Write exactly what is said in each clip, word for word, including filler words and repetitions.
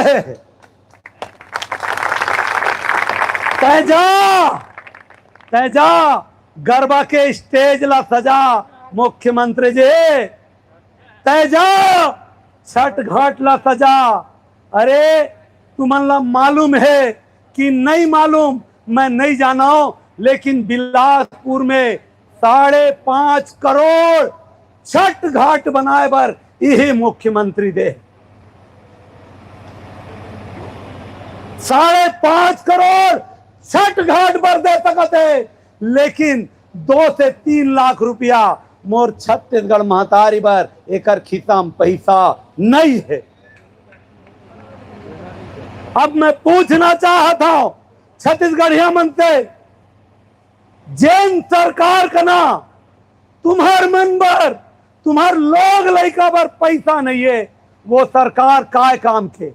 हे, हे। तैं जा, तैं जा, गरबा के stage ला सजा, मुख्यमंत्री जी, तैं जा, छठ घाट ला सजा। अरे, तुमन ला मालूम हे कि नहीं मालूम, मैं नहीं जाना हूं, लेकिन बिलासपुर में साढ़े पांच करोड़ छठ घाट बनाए बर इही मुख्यमंत्री दे। साढ़े पांच करोड़ छठ घाट बर दे सकत हे, लेकिन दो से तीन लाख रुपया मोर छत्तीसगढ़ महतारी बर एकर खिस्सा म पैसा नहीं है। अब मैं पूछना चाहत हूं छत्तीसगढ़िया मन से, जेन सरकार कना तुम्हर मन बर, तुम्हर लोग लइका बर पैसा नहीं है, वो सरकार काय काम के?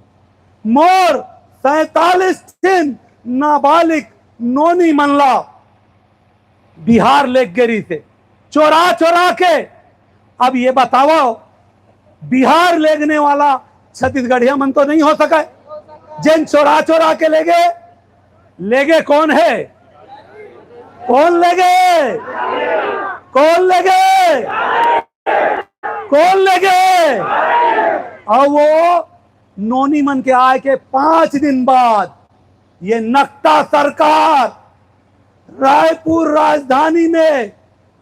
मोर सैंतालीस ठिन नाबालिग नोनी मन ला बिहार लेग गे रहिसे, चोरा चोरा के। अब ये बताओ, बिहार लेगने वाला छत्तीसगढ़िया मन तो नहीं हो सका है? जेन चोरा चोरा के लेगे, लेगे कौन है? कौन लेगे? कौन लेगे? कौन लेगे? और वो नोनी मन के आए के पांच दिन बाद ये नकटा सरकार रायपुर राजधानी में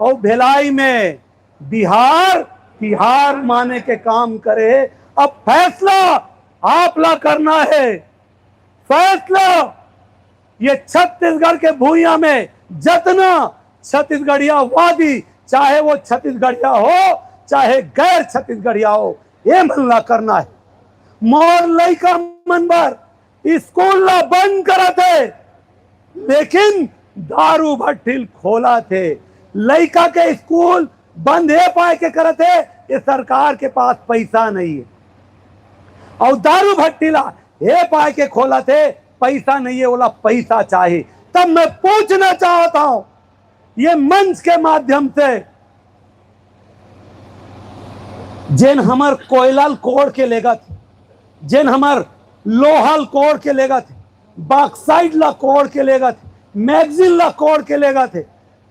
और भिलाई में बिहार, बिहार माने के काम करे। अब फैसला आप ला करना है, फैसला ये छत्तीसगढ़ के भुइयां में जतना छत्तीसगढ़िया वादी, चाहे वो छत्तीसगढ़िया हो, चाहे गैर छत्तीसगढ़िया हो, ये मन ला करना है। मोर लइका मन बर स्कूल ला बंद करत हे, लेकिन दारू भट्ठी ल खोलत हे। लइका के स्कूल बंद हे पाए के करत हे, ये सरकार के पास पैसा नहीं है। और दारू भट्ठी ला हे पाए के खोलत हे, पैसा नहीं है, ओला पैसा चाही। तब मैं पूछना चाहता हूं, ये मंच के माध्यम से, जेन हमर कोयला ल कोड़ के लेगत, जेन हमर लोहा ल कोड़ के लेगत, बॉक्साइट ला कोड़ के लेगत, मैग्जीन ला कोड़ के लेगत हे,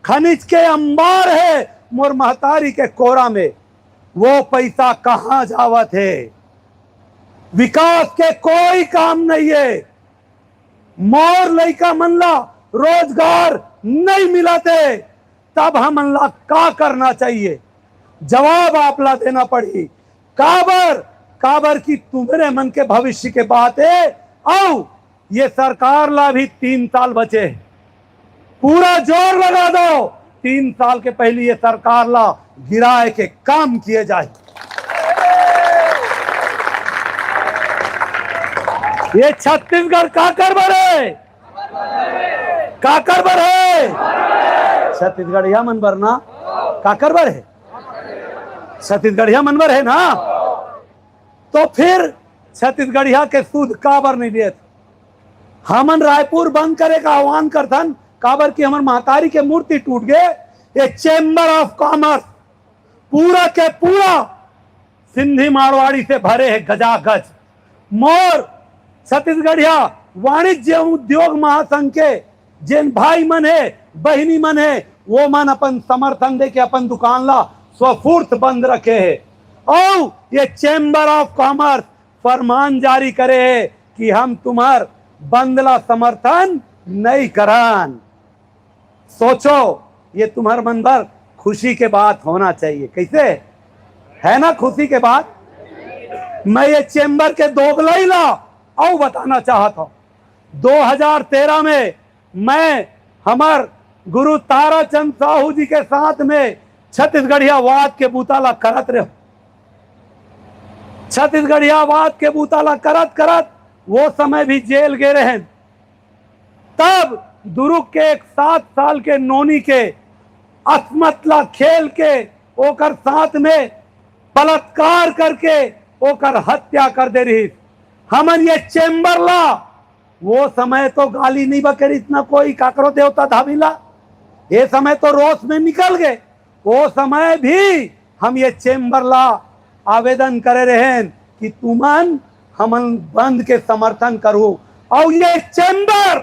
खनिज के अंबार है मोर महतारी के कोरा में, वो पैसा कहां जावत है? विकास के कोई काम नहीं है। मोर लइका मन ला रोजगार नहीं मिलत हे, तब हमन ला का करना चाहिए? जवाब आप ला देना पड़ही। काबर? काबर कि तुम्हरे मन के भविष्य के बात हे। अउ ये सरकार ला भी तीन साल बचे हे, पूरा जोर लगा दो, तीन साल के पहली ये सरकार ला गिराए के काम किए जाए। ये छत्तीसगढ़ काकर बर हे? काकर बर हे? छत्तीसगढ़िया मन बर ना। काकर बर हे? छत्तीसगढ़िया मन बर हे ना। तो फिर छत्तीसगढ़िया के सुध काबर नहीं देत? हमन रायपुर बंद करे का आह्वान करथन, काबर कि हमर महतारी के मूर्ति टूट गे। ये चैम्बर ऑफ कॉमर्स पूरा के पूरा सिंधी मारवाड़ी से भरे हे गजागज। मोर छत्तीसगढ़िया वाणिज्य एवं उद्योग महासंघ के जेन भाई मन हे, बहिनी मन हे, वो मन अपन समर्थन दे के अपन दुकान ला स्वफूर्त बंद रखे हे। अउ ये चैम्बर ऑफ कॉमर्स फरमान जारी करे हे कि हम तुम्हर बंद ला समर्थन नहीं करन। सोचो, ये तुम्हर मन बर खुशी के बात होना चाहिए। कैसे? है ना खुशी के बात? मैं ये चैम्बर के दोगलई ला अउ बताना चाहत हूं। दो हज़ार तेरह में मैं हमर गुरु ताराचंद साहू जी के साथ में छत्तीसगढ़िया वाद के बूता ला करत रहे। छत्तीसगढ़िया वाद के बूता ला करत करत वो समय भी जेल गे रहेन। तब दुरुग के एक सात साल के नोनी के असमत ला खेल के ओकर साथ में बलात्कार करके ओकर हत्या कर दे रहिस। हमन ये चैम्बर ला, वो समय तो गाली नहीं बके रहिस ना कोई काकरो देवता धामी ला, ये समय तो रोष में निकल गए। वो समय भी हम ये चैम्बर ला आवेदन करे रहेन कि तुमन हमन बंद के समर्थन करहूं। और ये चैम्बर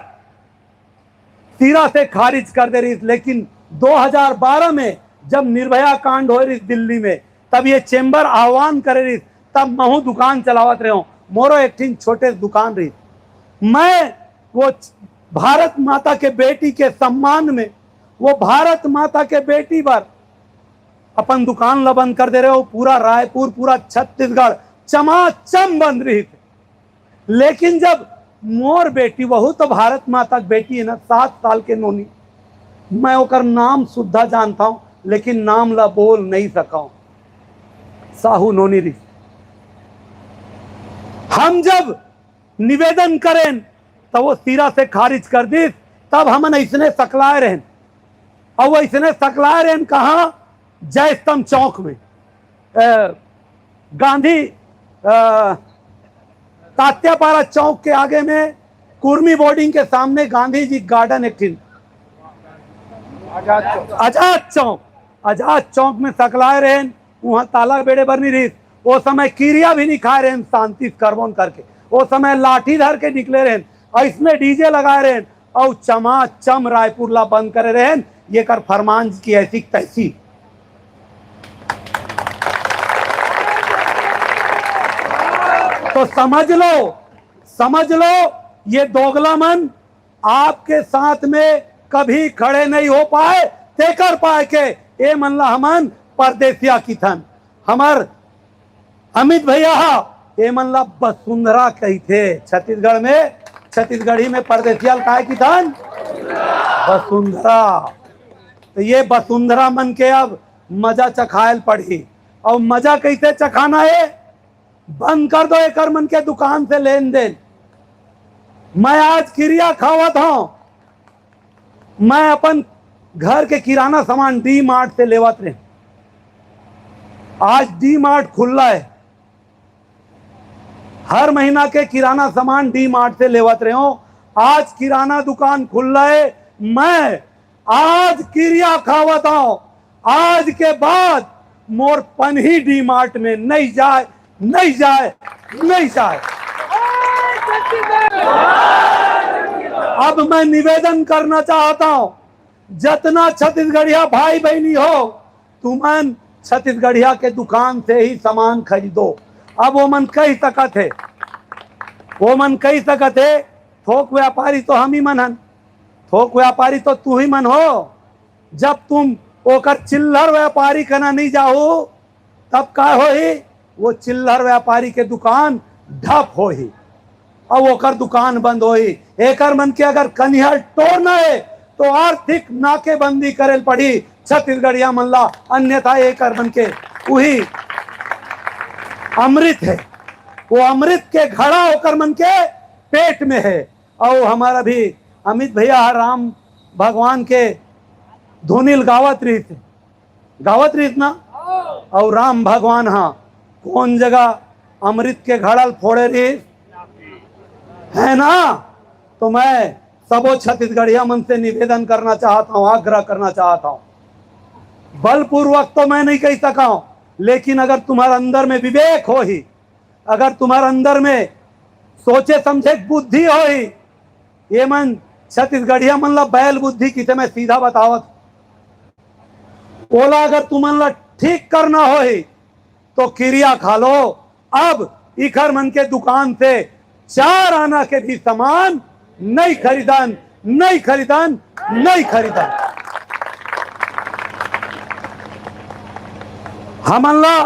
सिरा से खारिज कर दे रहिस। लेकिन दो हज़ार बारह में जब निर्भया कांड होए रहिस दिल्ली में, तब ये चैम्बर आह्वान करे रहिस, तब महू दुकान चलावत रहे हों। मोरो एक ठिन छोटे दुकान रहिस। मैं वो भारत माता के बेटी के सम्मान में, वो भारत माता के बेटी बर अपन दुकान ला बंद कर दे रहे हों। पूरा रायपुर, पूरा छत्तीसगढ़ चमाचम बंद रहिस। लेकिन जब मोर बेटी, वहू तो भारत माता के बेटी है ना, सात साल के नोनी, मैं ओकर नाम सुद्धा जानता हूं, लेकिन नाम ला बोल नहीं सका हूं, साहू नोनी रहिस। हम जब निवेदन करेन, तब वो सिरा से खारिज कर दिस। तब हमन अइसने सकलाए रहेन, और वो अइसने सकलाए रहेन कहाँ? जय स्तंभ चौक में, अ, गांधी, अ, तात्यापारा चौक के आगे में, कुर्मी बोर्डिंग के सामने गांधी जी गार्डन एक ठिन, आजाद चौक। आजाद चौक, आजाद चौक में सकलाए रहेन। वहां ताला बेड़े बर नहीं रहिस। वो समय किरिया भी नहीं खाए रहेन, शांति से करबोन करके। वो समय लाठी धर के निकले रहेन, अइसने डीजे लगाए रहेन, और चमाचम रायपुर ला बंद करे रहेन। ये कर फरमान की ऐसी की तैसी। तो समझ लो, समझ लो, ये दोगला मन आपके साथ में कभी खड़े नहीं हो पाए। तेकर पाए के ए मन ला हमन परदेसिया किथन। हमर अमित भैया हा, ए मन ला बसुंधरा कहिथे छत्तीसगढ़ में। छत्तीसगढ़ी में परदेसिया ल काय किथन? बसुंधरा। तो ये बसुंधरा मन के अब मजा चखायल पड़ही। और मजा कैसे चखाना है? बंद कर दो एकर मन के दुकान से लेन देन। मैं आज किरिया खावत हूं, मैं अपन घर के किराना सामान डी मार्ट से लेवत रहे। आज डी मार्ट खुल्ला है, हर महीना के किराना सामान डी मार्ट से लेवत रहे हो। आज किराना दुकान खुल्ला है, मैं आज किरिया खावत हूं, आज के बाद मोर पनही डी मार्ट में नहीं जाए, नहीं जाए, नहीं जाए। अब मैं निवेदन करना चाहता हूं, जतना छत्तीसगढ़िया भाई बहिनी हो, तुमन छत्तीसगढ़िया के दुकान से ही सामान खरीदो। अब वो मन कही सकत हे, वो मन कही सकत हे, थोक व्यापारी तो हम ही मन हन, थोक व्यापारी तो तू ही मन हो। जब तुम ओकर चिल्लर व्यापारी कना नहीं जाहू, तब का होही? वो चिल्लर व्यापारी के दुकान ढप होही, अब ओकर दुकान बंद होही। एकर मन के अगर कनिहर टोरना है, तो आर्थिक नाकेबंदी करे ल पड़ी छत्तीसगढ़िया मन ला, अन्यथा एकर मन के उही अमृत है, वो अमृत के घड़ा ओकर मन के पेट में है। और हमारा भी अमित भैया ह राम भगवान के धुनिल गावत रहिस, गावत रहिस ना। और राम भगवान हा कौन जगह अमृत के घड़ा ल फोड़े रहिस, है ना? तो मैं सबो छत्तीसगढ़िया मन से निवेदन करना चाहता हूं, आग्रह करना चाहता हूं, बलपूर्वक तो मैं नहीं कह सका हूं, लेकिन अगर तुम्हारे अंदर में विवेक होही, अगर तुम्हारे अंदर में सोचे समझे के बुद्धि होही, ये मन छत्तीसगढ़िया मन ला बैल बुद्धि किसे मैं सीधा बतावत, ओला अगर तुमन ला ठीक करना होही, तो किरिया खा लो, अब इखर मन के दुकान से चार आना के भी सामान नहीं खरीदन, नहीं खरीदन, नहीं खरीदन। हमन ला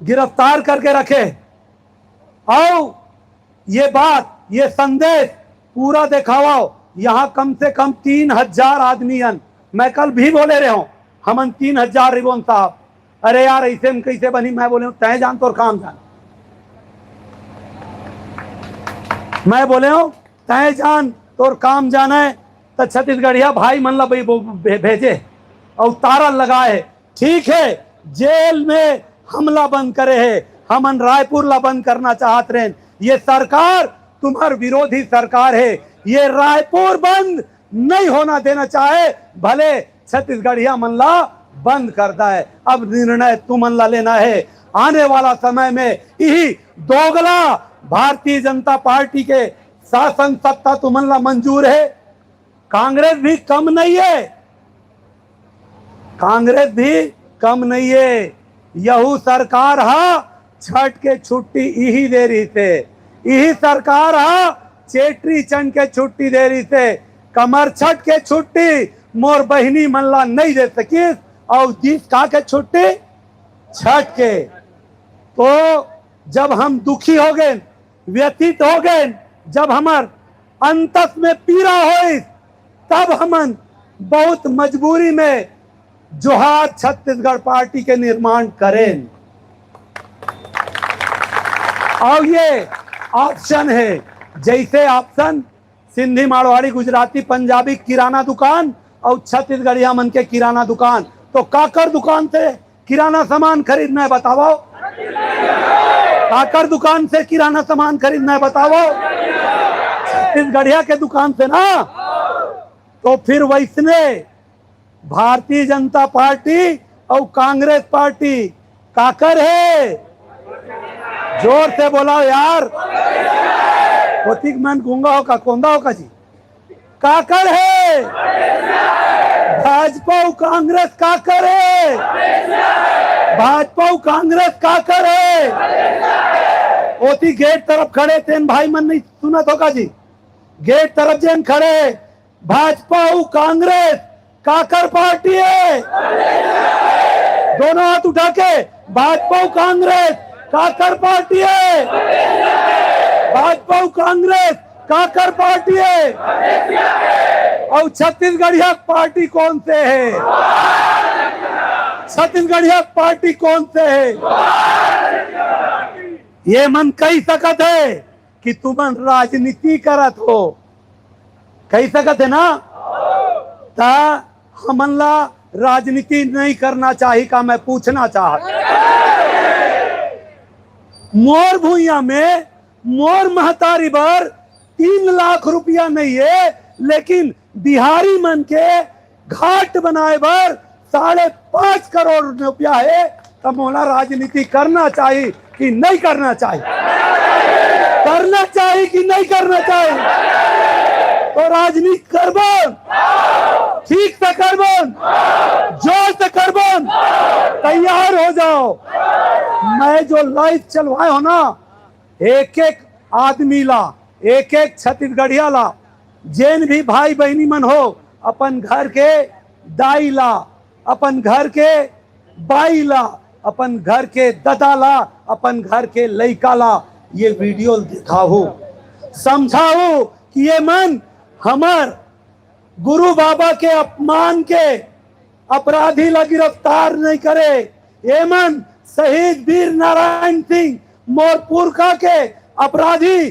गिरफ्तार करके रखे। आओ, ये बात, ये संदेश पूरा देखाओ। यहाँ कम से कम तीन हजार आदमी हन। मैं कल भी बोले रहे हूँ, हमन तीन हजार रिबोन साहब। अरे यार, ऐसे में कैसे बनी? मैं बोले हूँ, तय जान तोर काम जान। मैं बोले हूँ, तय जान तोर काम जाने। तो छत्तीसगढ़िया भाई मन ला भाई वो भे-, भेजे और तारा लगाए। ठीक है, जेल में हमला बंद करे है, हमन रायपुर ला बंद करना चाहत रहेन। ये सरकार तुम्हार विरोधी सरकार है, ये रायपुर बंद नहीं होना देना चाहे, भले छत्तीसगढ़िया मन ला बंद कर दाए। अब निर्णय तुमन ला लेना है। आने वाला समय में यही दोगला भारतीय जनता पार्टी के शासन सत्ता तुमन ला मंजूर हे, कांग्रेस भी कम नहीं है, कांग्रेस भी कम नहीं है। यहू सरकार हा छठ के छुट्टी इही दे रहिसे, इही सरकार हा चेट्री चंड के छुट्टी दे रहिसे, कमर छठ के छुट्टी मोर बहिनी मन ला नहीं दे सकिस, अउ दिस का के छुट्टी? छठ के। तो जब हम दुखी हो गए, व्यथित हो गए, जब हमर अंतस में पीड़ा होइस, तब हमन बहुत मजबूरी में जोहार छत्तीसगढ़ पार्टी के निर्माण करेन। अउ ये ऑप्शन हे, जैसे ऑप्शन सिंधी, मारवाड़ी, गुजराती, पंजाबी किराना दुकान अउ छत्तीसगढ़िया मन के किराना दुकान। तो काकर दुकान से किराना सामान खरीदना हे, बतावव? काकर दुकान से किराना सामान खरीदना हे, बतावव? छत्तीसगढ़िया के दुकान से ना। तो फिर वैसने भारतीय जनता पार्टी अउ कांग्रेस पार्टी काकर हे? जोर से बोलव यार। कोतिक मन गूंगा हो का, कोंदा हो का जी? काकर हे? भाजपा अउ कांग्रेस काकर हे? भाजपा अउ कांग्रेस काकर हे? ओती गेट तरफ खड़े तेन भाई मन नहीं सुनत हो का जी? गेट तरफ जेन खड़े, भाजपा अउ कांग्रेस काकर पार्टी हे? दोनों हाथ उठा के, भाजपा अउ कांग्रेस काकर पार्टी हे? भाजपा अउ कांग्रेस काकर पार्टी हे? अउ छत्तीसगढ़िया पार्टी कौन से हे? छत्तीसगढ़िया पार्टी कौन से हे? ये मन कहि सकत हे कि तुमन राजनीति करत हो, कहि सकत हे ना? त हमन ला राजनीति नहीं करना चाही का, मैं पूछना चाहत। मोर भुइयां में मोर महतारी बर तीन लाख रुपया नहीं हे, लेकिन बिहारी मन के घाट बनाए बर साढ़े पांच करोड़ रुपया हे, त मोला राजनीति करना चाही कि नहीं करना चाही? करना चाही कि नहीं करना चाही? तो राजनीति करबन, ठीक से करबन, जोर से करबन, तैयार हो जाओ। मैं जो लाइव चलवाए हो ना, एक एक आदमी ला, एक एक छत्तीसगढ़िया ला, जेन भी भाई बहिनी मन हो, अपन घर के दाई ला, अपन घर के बाई ला, अपन घर के ददा ला, अपन घर के लइका ला ये वीडियो दिखाहू, समझाहू कि ये मन हमर गुरु बाबा के अपमान के अपराधी ला गिरफ्तार नहीं करे। ये मन शहीद वीर नारायण सिंह मोर पुरखा के अपराधी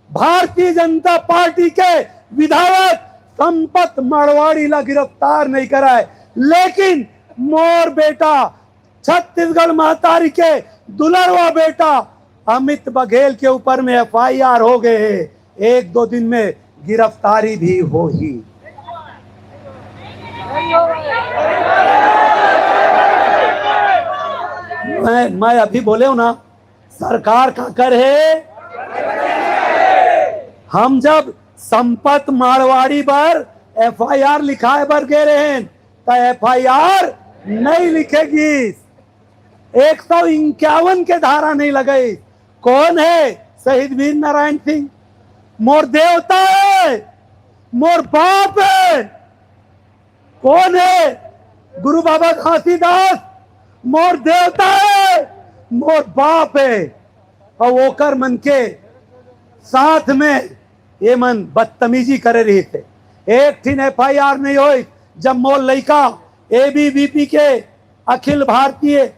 भारतीय जनता पार्टी के विधायक संपत मारवाड़ी ला गिरफ्तार नहीं कराए, लेकिन मोर बेटा, छत्तीसगढ़ महतारी के दुलरवा बेटा अमित बघेल के ऊपर में एफआईआर हो गए हे। एक दो दिन में गिरफ्तारी भी होही। मैं मैं अभी बोले हूं ना, सरकार काकर हे? हम जब संपत मारवाड़ी बर एफआईआर लिखाए बर गे रहेन, त एफआईआर नहीं लिखे गिस, एक सौ इक्यावन के धारा नहीं लगइस। कौन हे? शहीद वीर नारायण सिंह। मोर देवता हे, मोर बाप हे। कौन हे? गुरु बाबा घासीदास मोर देवता हे, मोर बाप हे। अउ ओकर मन के साथ में ये मन बदतमीजी करे रहिस हे। एक ठिन एफआईआर नहीं होइस, जब मोर लइका एबीवीपी के, अखिल भारतीय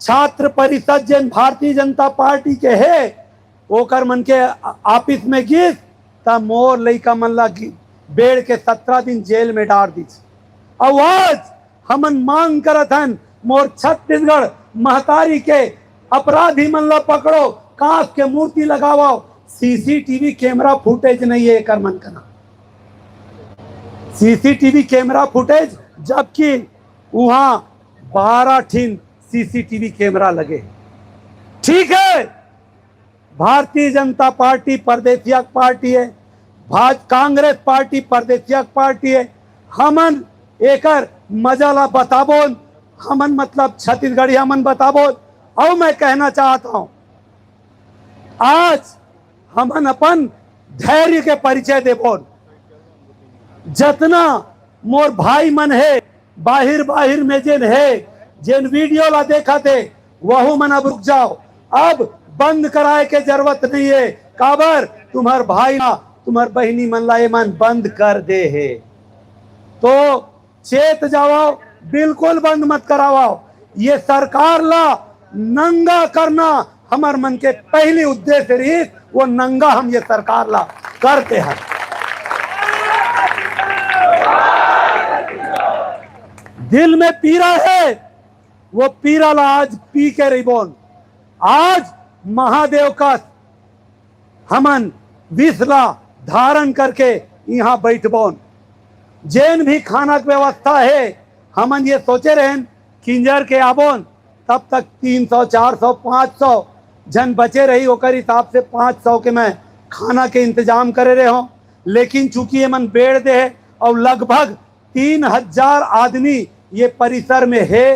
छात्र परिषद, जेन भारतीय जनता पार्टी के हे, ओकर मन के ऑफिस में गिस, त मोर लइका मन ला गि-, बेड़ के सत्रह दिन जेल में डार दिस। अउ आज हमन मांग करत हन, मोर छत्तीसगढ़ महतारी के अपराधी मन ला पकड़ो, कांस के मूर्ति लगावव। सीसीटीवी कैमरा फुटेज नहीं हे एकर मन कना, सीसीटीवी कैमरा फुटेज, जबकि उहां बारह ठिन सीसीटीवी कैमरा लगे। ठीक हे, भारतीय जनता पार्टी परदेसिया के पार्टी हे, भाज-, कांग्रेस पार्टी परदेसिया के पार्टी हे। हमन एकर मजा ला बताबोन, हमन मतलब छत्तीसगढ़िया मन बताबोन। अउ मैं कहना चाहत हौं, आज हमन अपन धैर्य के परिचय देबोन। जतना मोर भाई मन हे, बाहिर बाहिर में जेन हे, जेन वीडियो ला देखत हे, वहू मन अब रुक जाओ। अब बंद कराए के जरूरत नहीं हे। काबर? तुम्हर भाई ला, तुम्हर बहिनी मन ला ये मन बंद कर दे हे। तो चेत जावव, बिल्कुल बंद मत करावव। ये सरकार ला नंगा करना हमर मन के पहली उद्देश्य रहिस, वो नंगा हम ये सरकार ला करते हैं। दिल में पीरा हे, वो पीरा ला आज पी के रहिबोन। आज महादेव कस हमन विष ला धारण करके इहाँ बइठबोन। जेन भी खाना के व्यवस्था हे, हमन ये सोचे रहेन, किंजर के आबोन, तब तक तीन सौ, चार सौ, पाँच सौ झन बचे रही, ओकर हिसाब से पाँच सौ के मैं खाना के इंतजाम करे रहे हौं। लेकिन चूंकि ये मन बेड़ दे हे अउ लगभग तीन हजार आदमी ये परिसर में हे,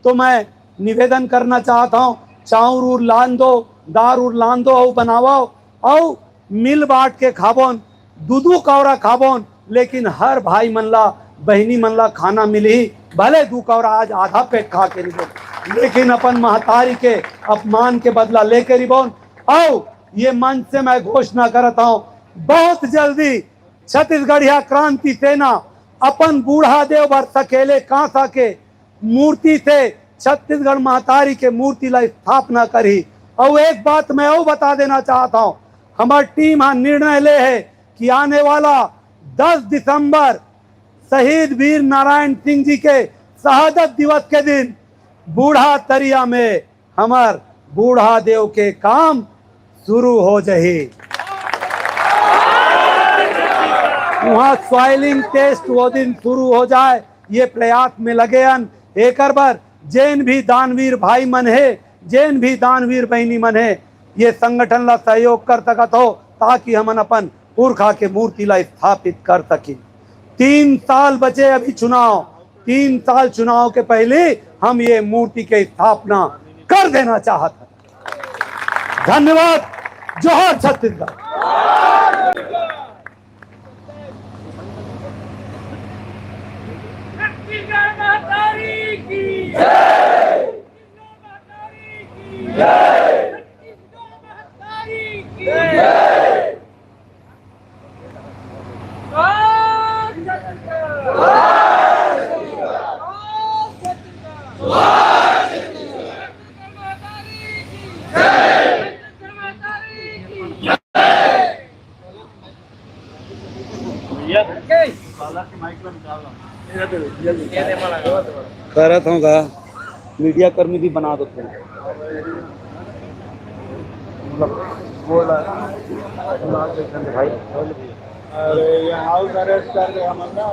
तो मैं निवेदन करना चाहत हौं, चाउर उर लान दो, दार उर लान दो, अउ बनावव, अउ मिल बांट के खाबोन, दू दू कौरा खाबोन, लेकिन हर भाई मन ला, बहिनी मन ला खाना मिलही। भले दू कौरा आज आधा पेट खा के रिबोन, लेकिन अपन महतारी के अपमान के बदला लेके रिबोन। अउ ये मंच से मैं घोषणा करत हौं, बहुत जल्दी छत्तीसगढ़िया क्रांति सेना अपन बूढ़ा देव बर सकेले कांसा के मूर्ति से छत्तीसगढ़ महतारी के मूर्ति ला स्थापना करही। अउ एक बात मैं अउ बता देना चाहत हौं, हमर टीम हा निर्णय ले हे कि आने वाला दस दिसंबर शहीद वीर नारायण सिंह जी के शहादत दिवस के दिन बूढ़ा तरिया में हमर बूढ़ा देव के काम शुरू हो जाही। वहाँ सॉइलिंग टेस्ट वो दिन शुरू हो जाए, ये प्रयास में लगे हन। एकर बर जेन भी दानवीर भाई मन हे, जेन भी दानवीर बहिनी मन हे, ये संगठन ला सहयोग कर सकत हो, ताकि हमन अपन पुरखा के मूर्ति ला स्थापित कर सकिन। तीन साल बचे अभी चुनाव, तीन साल चुनाव के पहले हम ये मूर्ति के स्थापना कर देना चाहत हन। धन्यवाद। जोहार छत्तीसगढ़। छत्तीसगढ़ महतारी की जय। छत्तीसगढ़ महतारी की जय। छत्तीसगढ़ महतारी की जय। करत हूँ गा, मीडिया कर्मी भी बना देते हैं। मतलब, बोला, भाई। अरे, ये हाउस अरेस्ट कर दे हमन ना।